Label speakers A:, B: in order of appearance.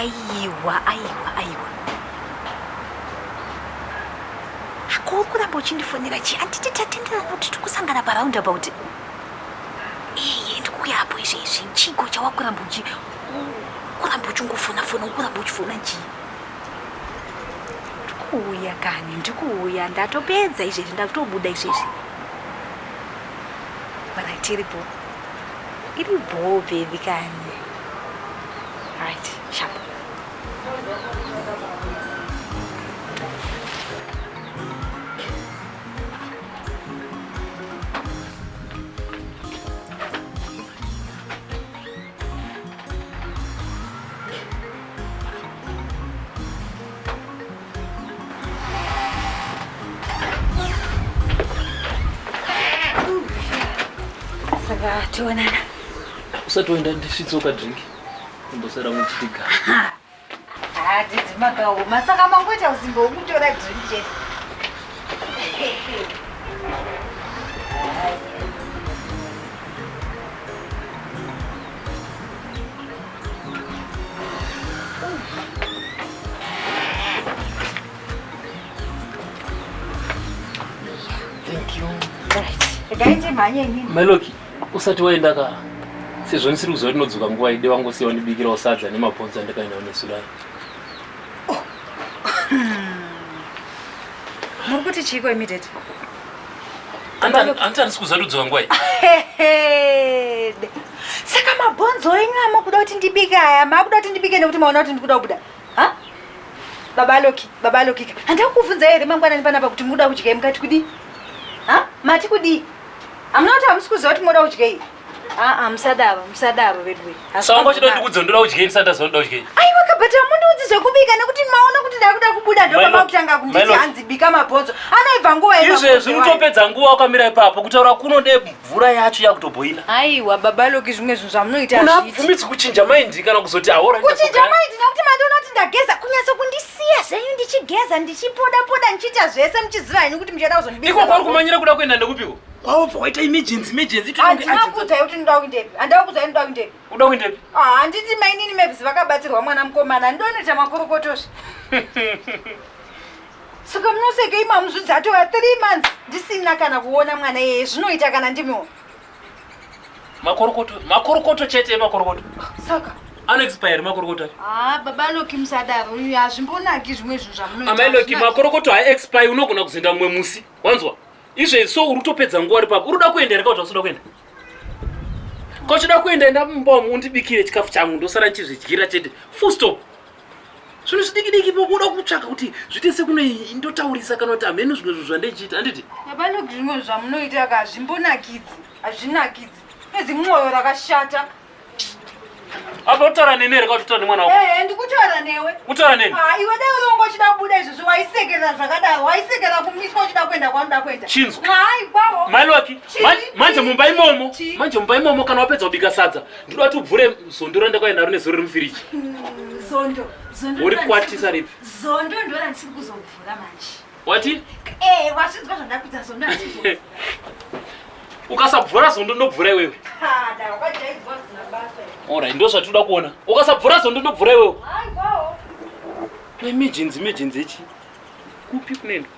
A: Aiwa, aiwa, aiwa. Ko uri kuramba uchindifonera chii? Handiti tatenderana kuti tiri kusangana paroundabout? Iye ndikuuya apo izvezvi. Chiiko chawakuramba uchi kuramba uchingofona fona, ukuramba uchifona chii? Ndikuuya kani, ndikuuya. Ndatopedza izvezvi, ndakutobuda izvezvi. Alright, iripo. Iri bhoo baby kani. Right, sharp. Saka tionana.
B: Usati waenda ndisvitse ukadrink. Ndosara muchitiga.
A: Ah, didi makaoma. Saka mangoita usimbe hwekutora drink chete.
B: Thank you.
A: Regai ndimhanye inini.
B: Meloki, usati waenda ka sezvo ndisiri kuziva kuti ndinodzoka nguva ide wangosiya wandibikirawo sadza nemabhonzo andikaendawo nesurai.
A: Muri kuti chiiko imi tete?
B: Anti handisi kuziva kuti udzoka nguva iyi.
A: Hehede. Saka mabhonzo enyu amakuda kuti ndibike aya, makuda kuti ndibike nekuti maona kuti ndikuda kubuda. Ha? Baba Loki, Baba Loki. Handina kukubvunzai here mangwanani panapa kuti mukuda kudyei mukati kudii? Ha? Mati kudii? Hamuna kuti hamusi kuziva kuti munoda kudyei? Aa, musadaro, musadaro veduwe.
B: Saka wanga uchida ndikudze ndoda kudyei ndisati ndaziva ndoda kudyei.
A: Aiwa kabhati hamundiudzi zvekubika nekuti maona kuti ndakuda kubuda ndopamakutanga kunditi hanzi bika mabhonzo. Anoibva nguva
B: Izvezvi utopedza nguva wakamira ipapo kutaura kuno de mvura yacho yakutobhoila.
A: Aiwa baba Loki zvimwe zvinhu zvamunoita hazviiti.
B: Unabvumidzwi kuchinja maindi kana kuzoti ahora.
A: Kuchinja maindi nekuti mandiona kuti ndageza kunyatso kundisiya zvenyu ndichigeza ndichipoda poda ndichiita zvese muchiziva henyu kuti muchada kuzondibika.
B: Iko kwari kumanyira kuda kuenda ndekupiko? Kwawobva waita emergency emergency
A: Handina kuudzai kuti ndoda kuendepi. Handina kuudzai ndoda kuendepi.
B: Uda kuendepi?
A: Ah, handiti mainini Mavis vakabatsirwa mwana mukomana. Ndonoita makorokotozve. Saka munosekei mamuzvidzi atova 3 months ndisina kana kuona mwana iyeye zvinoita kana ndimiwo.
B: Makorokoto, makorokoto chete makorokoto.
A: Saka
B: ano expire makorokoto acho.
A: Ah, baba Loki musadaro. Hazvimbonaki zvimwe zvinhu zvamunoita.
B: Amai Loki makorokoto hai expire unogona kuzoenda mumwe musi. Wanzwa? Izvezvi so uri kutopedza nguva uri papo. Uri kuda kuenda here kana kuti hausi kuda kuenda? Ko uchida kuenda enda mumba umu undibikire chikafu changu ndosara ndichizvidyira chete. Full stop. Zvinhu zvidiki diki ipo kuda kutsvaka kuti zviite sekuno ndotaurisa kana kuti hameno zvimwe zvinhu zvandichiita handiti?
A: Baba Loki zvimwe zvamunoita ka hazvimbonakidzi. Hazvinakidzi. Nezimwoyo rakashata.
B: Apa utaura neni here kana kuti utaura nemwana wako?
A: Eh, ndikutaura newe.
B: Utaura neni?
A: Ah, iwe dai uri wanga uchida kubuda izvozvi waisekerera zvakadaro, waisekerera kumiswa uchida kuenda kwaunoda kuenda.
B: Chinzwa.
A: Hai, kwawo.
B: Mai Loki,
A: Chii?
B: manje mumba imomo,
A: Chii?
B: manje mumba imomo kana wapedza kubika sadza, ndinoda kuti ubvure zondo randakaenda naro nezuro remufiriji.
A: Zondo. Zondo.
B: Urikwatisa ripi?
A: Zondo ndo randisiri kuzobvura manje.
B: Wati?
A: Eh, wazvinzwa zvandakuudza zondo handisiri kuzobvura.
B: Ukasabvura zondo ndobvura iwewe.
A: Ha, da wakajaidzwa zvisina basa.
B: Alright, ndo zvatinoda kuona. Ukasabvura zondo ndobvura iwewe.
A: Hai, kwawo.
B: Emergency, emergency ichi. Kupi kunoendwa?